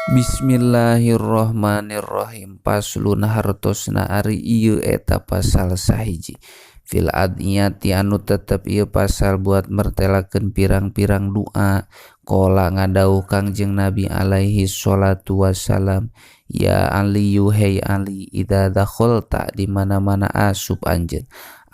Bismillahirrahmanirrahim. Faslun hartosna ari ieu eta pasal sahiji. Fil adiyati anu tetep ieu pasal buat mertelakeun pirang-pirang doa. Qala ngadawuh Kangjeng Nabi alaihi sholatu wassalam, ya Aliyu hey Ali, idza dakhalta di mana-mana asup anjeun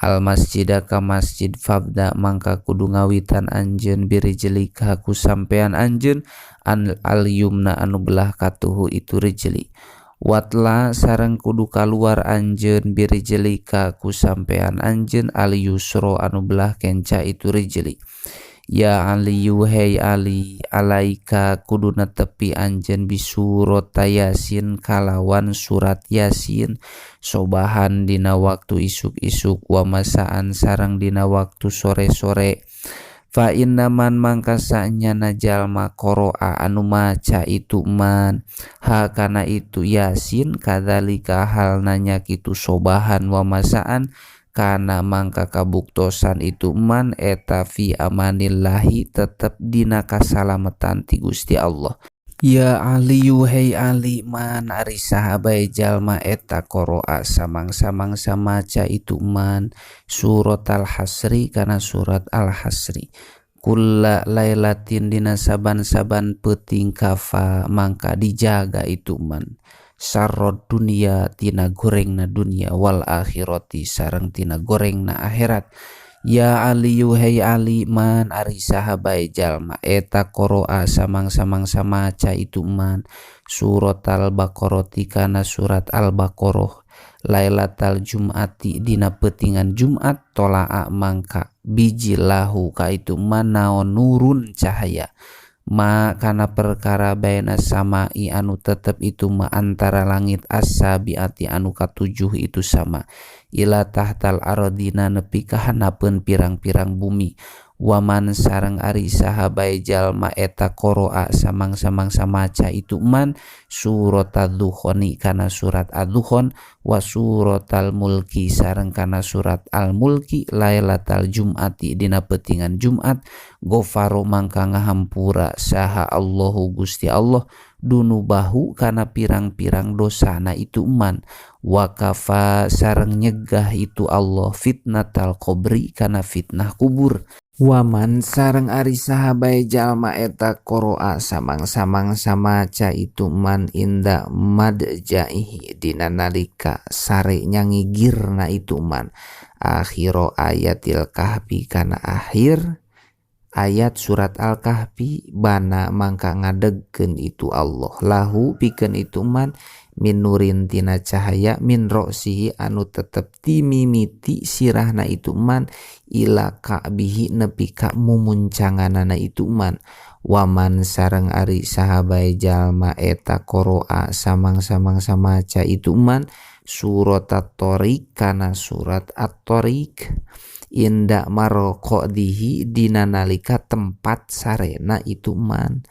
al masjida ka masjid, fabda mangka kudu ngawitan anjeun birijlika ku sampean anjeun an al yumna anu belah katuhu itu rijli, watla sareng kudu kaluar anjeun birijlika ku sampean anjeun al yusro anu belah kenca itu rijli. Ya Aliyu hey Ali, alaika kudu netepi anjeun bisurat Yasin kalawan surat Yasin, sobahan dina waktu isuk-isuk, wa masaan sareng dina waktu sore-sore. Fa inna man mangka sanyana jalma qoroa anu maca itu man ha kana itu Yasin, kadzalika halna nya kitu sobahan wa masaan, kana mangka kabuktosan itu man eta fi amanillahi tetep dina kasalametan ti Gusti Allah. Ya Aliyu hey Ali, man ari saha bae jalma eta qoroa samang-samangsa maca itu man surat al-hasri kana surat al-hasri, kulla lailatin dina saban-saban peuting, kafa mangka dijaga itu man syarrod dunia tina gorengna dunia, wal akhirati sareng tina gorengna akhirat. Ya Aliyu hey Ali, man ari saha bae jalma eta qoroa samang-samangsa maca itu man surat al-baqarati kana surat al-baqarah, lailatal jum'ati dina peutingan Jumat, tola'a mangka biji lahu ka itu man naon nurun cahaya, ma kana perkara baina samai anu tetep itu ma antara langit as-sabiati anu katujuh itu sama, ila tahtal ardina nepi ka handapeun pirang-pirang bumi. Waman sareng ari saha bae jalma eta qoroa samang-samangsa maca itu man surat ad-dukhoni kana surat ad-dukhon, wa suratal mulki sareng kana surat al-mulki, lailatal jum'ati dina peutingan Jumat, gofaro mangka ngahampura saha Allahu Gusti Allah dunubahu kana pirang-pirang dosana itu man, wakafa sareng nyegah itu Allah fitnatal qobri kana fitnah kubur. Waman sareng ari saha bae jalma eta qoroa samang-samangsa maca itu man inda madjaihi dina nalika sare nyangigirna itu man akhiro ayatil kahfi kana akhir ayat surat al-kahfi, bana mangka ngadegkeun itu Allah lahu pikeun itu man min nurin tina cahaya, min roksihi anu tetep timimiti sirahna itu man, ila ka'bihi nepi ka mumuncanganana itu man. Waman sareng ari saha bae jalma eta qoroa samang-samangsa maca itu man surat at-tariq kana surat at-tariq, inda marqadihi dina nalika tempat sarena itu man,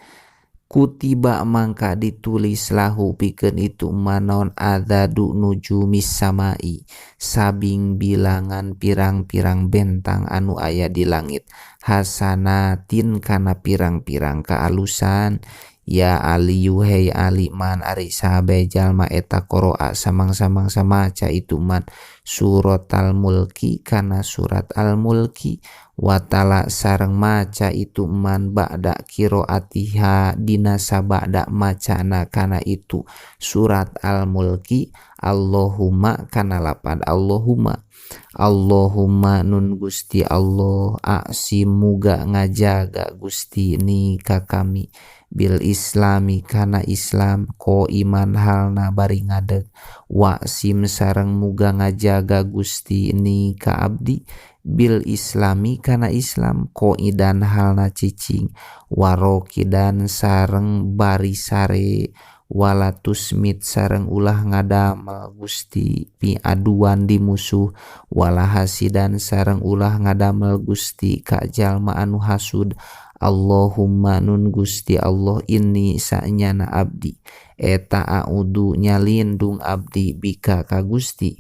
kutiba mangka ditulis lahu pikeun itu man naon adadu nujumis samai sabing bilangan pirang-pirang bentang anu aya di langit, hasanatin kana pirang-pirang kaalusan. Ya Aliyu hey Ali, man ari saha bae jalma eta qoroa samang-samangsa maca itu man surat al-mulki kana surat al-mulki, watala sareng maca itu man ba'da qiraatiha dina sabada macana kana itu surat al-mulki, Allahumma kana lapad Allahumma. Allahumma nun Gusti Allah, aksi muga ngajaga Gusti ni ka kami bil islami kana Islam, ko iman halna bari ngadeg, waksim sareng muga ngajaga Gusti ni ka abdi bil islami kana Islam, ko idan halna cicing, warokidan sareng bari sare, wala tusmit sareng ulah ngadamel Gusti pi aduan di musuh, wala hasidan sareng ulah ngadamel Gusti ka jalma anu hasud. Allahumma nun Gusti Allah, ini sanyana abdi eta a'udzu nyalindung abdi bika ka Gusti,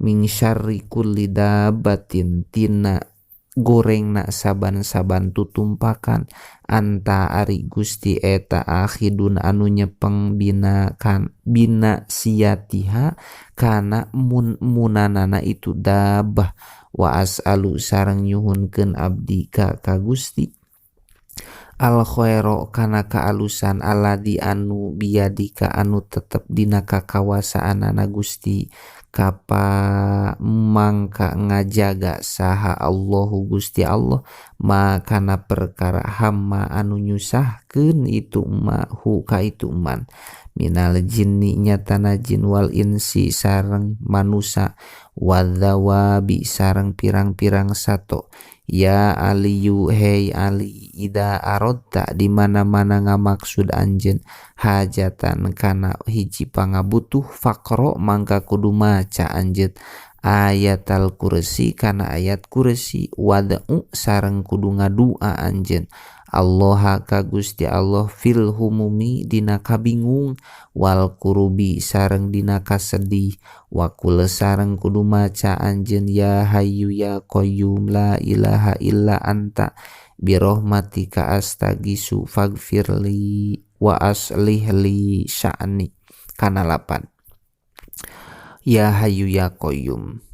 min syarri kulli dabbatin tina gorengna saban-saban tutumpakan anta ari Gusti eta akhidun anu nyepeng bina kan bina siatiha kana mun munanana itu dabah wa as'alu sareng nyuhunkeun abdi ka ka Gusti al khaira kana kaalusan alladzi anu biadika anu tetep dina kakawasaanana Gusti kapa mangka ngajaga saha Allahu Gusti Allah makana perkara hamma anu nyusahkeun itu ma hu ka itu man minal jinni nyatana jin wal insi sareng manusa wadzawabi sareng pirang-pirang sato. Ya Aliyu hei Ali ida arodta di mana-mana ngamaksud anjeun hajatan kana hiji pangabutuh faqra mangka kudu maca anjeun ayatal kursi kana ayat kursi wad'u sareng kudu ngadua anjeun Allah ka Gusti Allah fil humumi dina kabingung wal kurubi sareng dina kasedih wakul sareng kudu maca anjeun ya hayyu ya qayyum la ilaha illa anta birahmatika astagisu faghfirli wa aslih li sya'ni kana 8. Ya hayyu ya qayyum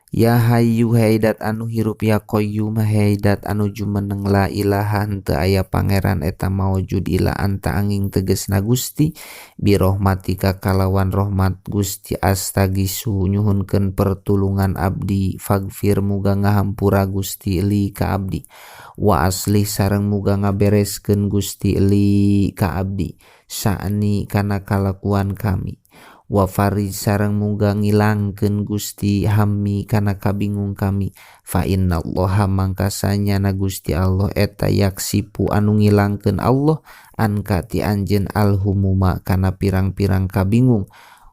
ya hayyu haydat anu hirup ya qayyum haydat anu jumeneng la ilaha henteu aya pangeran eta maujud ila anta angin tegesna Gusti birahmatika kalawan rahmat Gusti astagisu nyuhunkeun pertulungan abdi faghfir muga ngahampura Gusti li ka abdi wa aslih sareng muga ngabereskeun Gusti li ka abdi sa'ni kana kalakuan kami wa farij sareng muga ngilangkeun Gusti hammi kana kabingung kami fa innallaha mangkasanya na Gusti Allah eta yaksipu anu ngilangkeun Allah anka ti anjeun alhumuma kana pirang-pirang kabingung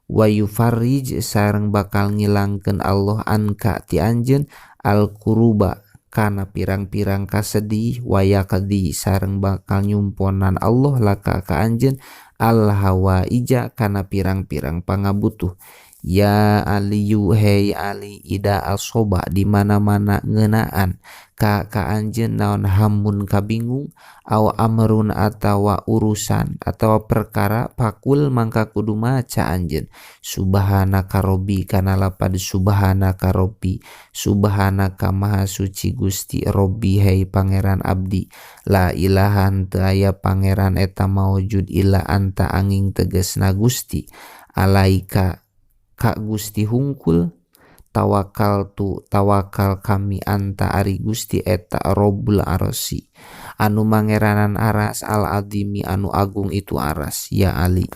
wa yufarrij sareng bakal ngilangkeun Allah anka ti anjeun alkuruba kana pirang-pirang kasedih wa yaqdi sareng bakal nyumponan Allah laka ka anjeun al hawaija kana pirang-pirang pangabutuh. Ya Aliyu hei Ali ida asoba di mana-mana ngeunaan ka ka anjeun naon hamun kabingung aw amrun atawa urusan atawa perkara pakul mangka kudu maca anjeun subhanaka robbi kana lapad subhanaka robbi subhanaka maha suci Gusti robbi hei pangeran abdi la ilaha henteu aya pangeran eta maujud illa anta angin tegesna Gusti alaika ka Gusti hungkul tawakal tu tawakal kami anta ari Gusti eta Robbul Arsi anu mangeranan aras al azimi anu agung itu aras. Ya Ali.